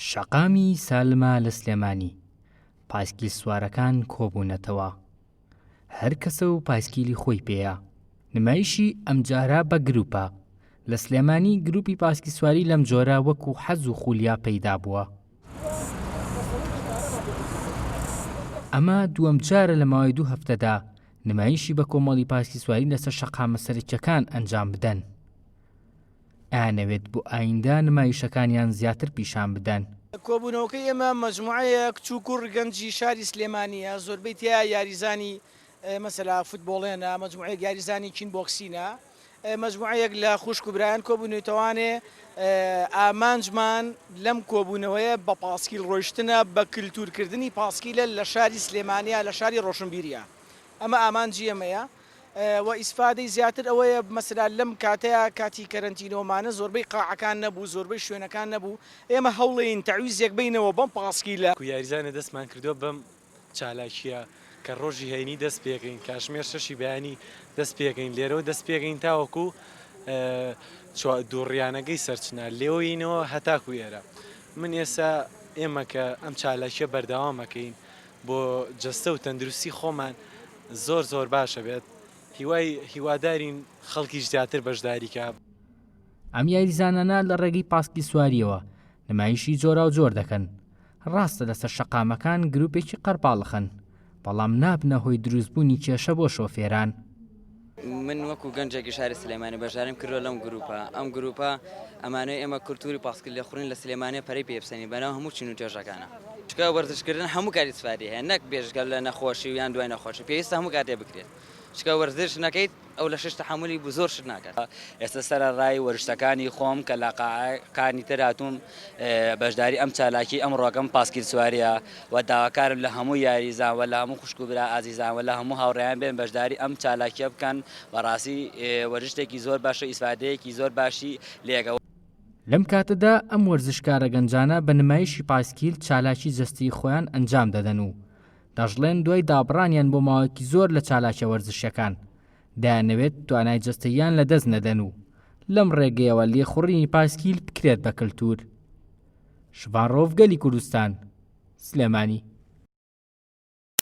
شەقامی سالمە لە سلێمانی، پایسکیل سوارەکان کۆبوونەتەوە. هەر کەسە و پایسکیلی خۆی پێیە. نمایشی ئەمجارە بە گروپە. لە سلێمانی گروپی پاسکی سواری لەم جۆرە وەکو حەز و خولیا پەیدا بووە. ئەمە دووەم جارە لە ماوەی دوو هەفتەدا نمایشی بە کۆمەڵی پاسکی سواری لەسەر شەقامە سەرەکیەکان ئەنجام بدەن. ئەیانەوێت بۆ ئایندە نمایشەکانیان زیاتر پیشان بدەن. کۆبوونەوەکەی ئێمە مەجموعەیەک کچ و کوڕ گەنجی شاری سلێمانییە، زۆربەی تیا یاریزانی مەسەلا فوتبۆڵێنە، مەجموعەیەک یاریزانی کین بۆکسینە، مەجموعەیەک لە خوشک و برایان کۆبوونەوەتەوانێ، ئامانجمان لەم کۆبوونەوەیە بە پاسکیل ڕۆیشتنە، بە کلتورکردنی پاسکیلە لە شاری سلێمانیا، لە شاری ڕۆشنبیریە، ئەمە ئامانجی ئێمەیە. وە ئیسفادەی زیاتر ئەوەیە مەسەلا لەم کاتەیا کاتی کەرەنتینەوەمانە زۆربەی قاعەکان نەبوو زۆربەی شوێنەکان نەبوو ئێمە هەوڵێین تەعویزێک بەینەوە بەم پاسکیلە. وەکو یاریزانێ دەستمان کردووە بەم چالاکییە کە ڕۆژی هەینی دەست پێکەین کاژمێر شەشی بەیانی دەست پێکەین لێرەوە دەست پێکەین تاوەکو دووڕیانەکەی سەرچنار لێوەینەوە هەتاکو ئێرە من ئێستا ئێمە کە ئەم چالاکیە بەردەوامەکەین بۆ جەستە و تەندروستی خۆمان زۆر زۆر باشە بێت هیوای هیوادارین خەڵکیش زیاتر بەشداری کا. ئەم یاریزانانە لە ڕێگەی پاسکی سوارییەوە نمایشی جۆراوجۆر دەکەن، ڕاستە لەسەر شەقامەکان گروپێکی قەرباڵخن، بەڵام نابنە هۆی دروستبوونی کێشە بۆ شۆفێران. من وەکو گەنجێکی شاری سلێمانی بەشداریم کردووە لەم گروپە، ئەم گروپە ئەمانەوێ ئێمە کولتوری پاسکیل لێخوڕین لە سلێمانیە پەرەی پێ بسەنین بەناو هەموو چین و توێژەکانە، چونکە وەرزشکردن هەموو کات ئیسفادەی هەیە نەک بێجگە لە نەخۆشی و یان دوای نەخۆشی پێویستە هەموو کاتێ بکرێت، چونکە وەرزش نەکەیت ئەو لەشەش تەحەمولی بو زۆر شت ناکات. ئێستا سەرەڕای وەرزشەکانی خۆم کە لە قاعەکانی تر هاتووم بەشداری ئەم چالاکی ئەمڕۆکەم پاسکیل سواریە و داواکارم لە هەموو یاریزان و لە هەموو خوشک و برا ئازیزان و لە هەموو هاوڕێیان بێن بەشداری ئەم چالاکیە بکەن بەڕاستی وەرزشتێکی زۆر باشە ئیسفادەیەکی زۆر باشی لێگە. لەم کاتەدا ئەم وەرزشکارە گەنجانە بە نمایشی پاسکیل چالاکی جەستەیی خۆیان ئەنجام دەدەن و دەشڵێن دوای دابڕانیان بۆ ماوەیەکی زۆر لە چالاکیە وەرزشیەکان دەیانەوێت توانای جەستەییان لەدەست نەدەن و لەم ڕێگەیەوە لێخوڕینی پاسکیل بکرێت بە کلتور. شڤان ڕەوف گەلی کوردستان، سلێمانی.